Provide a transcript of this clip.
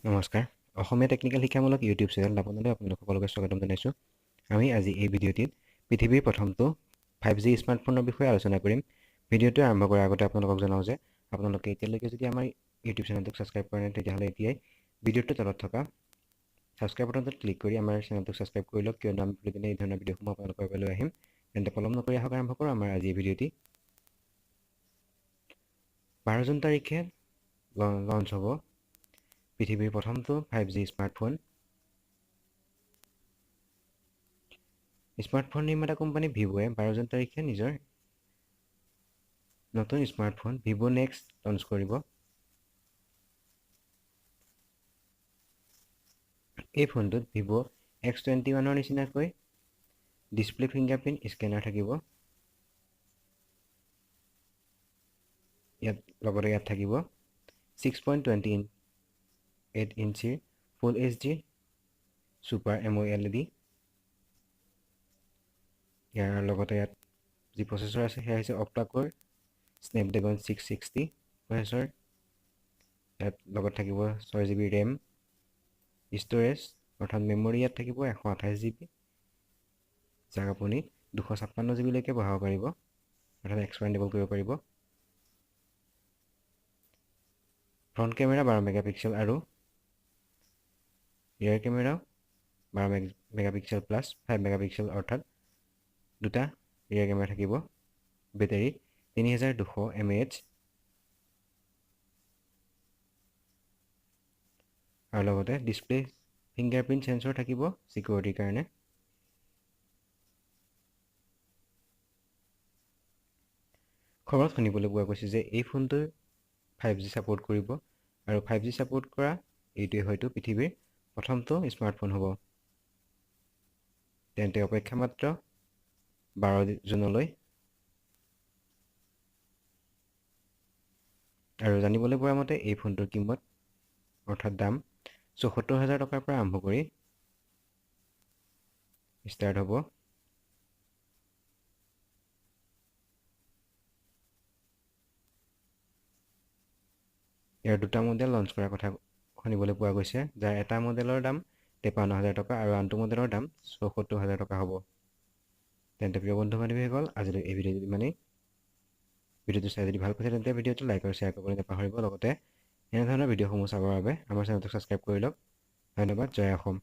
নমস্কাৰ, অসমীয়া টেকনিকেল শিক্ষামূলক YouTube channel দাপোনলৈ আপোনালোক সকলোকে স্বাগতম জনাইছোঁ। আমি আজি এই ভিডিঅ'টিত পৃথিৱীৰ প্ৰথমটো 5G স্মাৰ্টফোনৰ বিষয়ে আলোচনা কৰিম। ভিডিঅ'টো আৰম্ভ কৰাৰ আগতে আপোনালোকক জনাওঁ যে আপোনালোকে এতিয়ালৈকে যদি আমাৰ ইউটিউব চেনেলটোক ছাবস্ক্ৰাইব কৰা নাই, তেতিয়াহ'লে এতিয়াই ভিডিঅ'টোৰ তলত থকা ছাবস্ক্ৰাইব বাটনটোত ক্লিক কৰি আমাৰ চেনেলটোক ছাবস্ক্ৰাইব কৰি লওক, কিয়নো আমি প্ৰতিদিনে এই ধৰণৰ ভিডিঅ'সমূহ আপোনালোকৰ বাবে লৈ আহিম। তেন্তে পলম নকৰি আহক আৰম্ভ কৰোঁ আমাৰ আজি এই ভিডিঅ'টি। 12 জুন তাৰিখে লঞ্চ হ'ব পৃথিৱীৰ প্ৰথমটো 5G smartphone. Smartphone নিৰ্মাতা কোম্পানী ভিভোৱে 12 জুন তাৰিখে নিজৰ নতুন স্মাৰ্টফোন ভিভ' নেক্সট লঞ্চ কৰিব। এই ফোনটোত ভিভ' X21ৰ নিচিনাকৈ ডিছপ্লে ফিংগাৰপ্ৰিণ্ট স্কেনাৰ থাকিব। ইয়াত লগতে ইয়াত থাকিব 6.28 ইঞ্চিৰ ফুল HD super AMOLED। ইয়াৰ লগতে ইয়াত যি প্ৰচেছৰ আছে সেয়া হৈছে অক্টাক'ৰ স্নেপড্ৰেগন 660 প্ৰচেছৰ। ইয়াত লগত থাকিব 6 GB RAM, storage অৰ্থাৎ মেমৰি ইয়াত থাকিব 128 GB, যাক আপুনি 256 জিবিলৈকে বঢ়াব পাৰিব, অৰ্থাৎ এক্সপেণ্ডেবল কৰিব পাৰিব। ফ্ৰণ্ট কেমেৰা 12 মেগাপিক্সেল আৰু ৰিয়াৰ কেমেৰাও 12 মেগাপিক্সেল প্লাছ 5 মেগাপিক্সেল, অৰ্থাৎ দুটা ৰিয়াৰ কেমেৰা থাকিব। বেটেৰী 3200 mAh আৰু লগতে ডিছপ্লে ফিংগাৰপ্ৰিণ্ট চেঞ্চৰ থাকিব ছিকিউৰিটিৰ কাৰণে। খবৰত শুনিবলৈ পোৱা গৈছে যে এই ফোনটোৰ 5G support কৰিব আৰু 5G support কৰা এইটোৱে হয়তো পৃথিৱীৰ প্ৰথমটো স্মাৰ্টফোন হ'ব। তেন্তে অপেক্ষা মাত্ৰ 12 জুনলৈ। আৰু জানিবলৈ পৰা মতে এই ফোনটোৰ কিমত অৰ্থাৎ দাম 74,000 টকাৰ পৰা আৰম্ভ কৰি ষ্টাৰ্ট হ'ব। ইয়াৰ দুটা মডেল লঞ্চ কৰাৰ কথা শুনিবলৈ পোৱা গৈছে, যাৰ এটা মডেলৰ দাম 53,000 টকা আৰু আনটো মডেলৰ দাম 74,000 টকা হ'ব। তেন্তে প্ৰিয় বন্ধু বান্ধৱীসকল, আজিলৈ এই ভিডিঅ'টো ইমানেই। ভিডিঅ'টো চাই যদি ভাল পাইছে তেন্তে ভিডিঅ'টো লাইক আৰু শ্বেয়াৰ কৰিবলৈ নাপাহৰিব। লগতে এনেধৰণৰ ভিডিঅ'সমূহ চাবৰ বাবে আমাৰ চেনেলটোক ছাবস্ক্ৰাইব কৰি লওক। ধন্যবাদ। জয় অসম।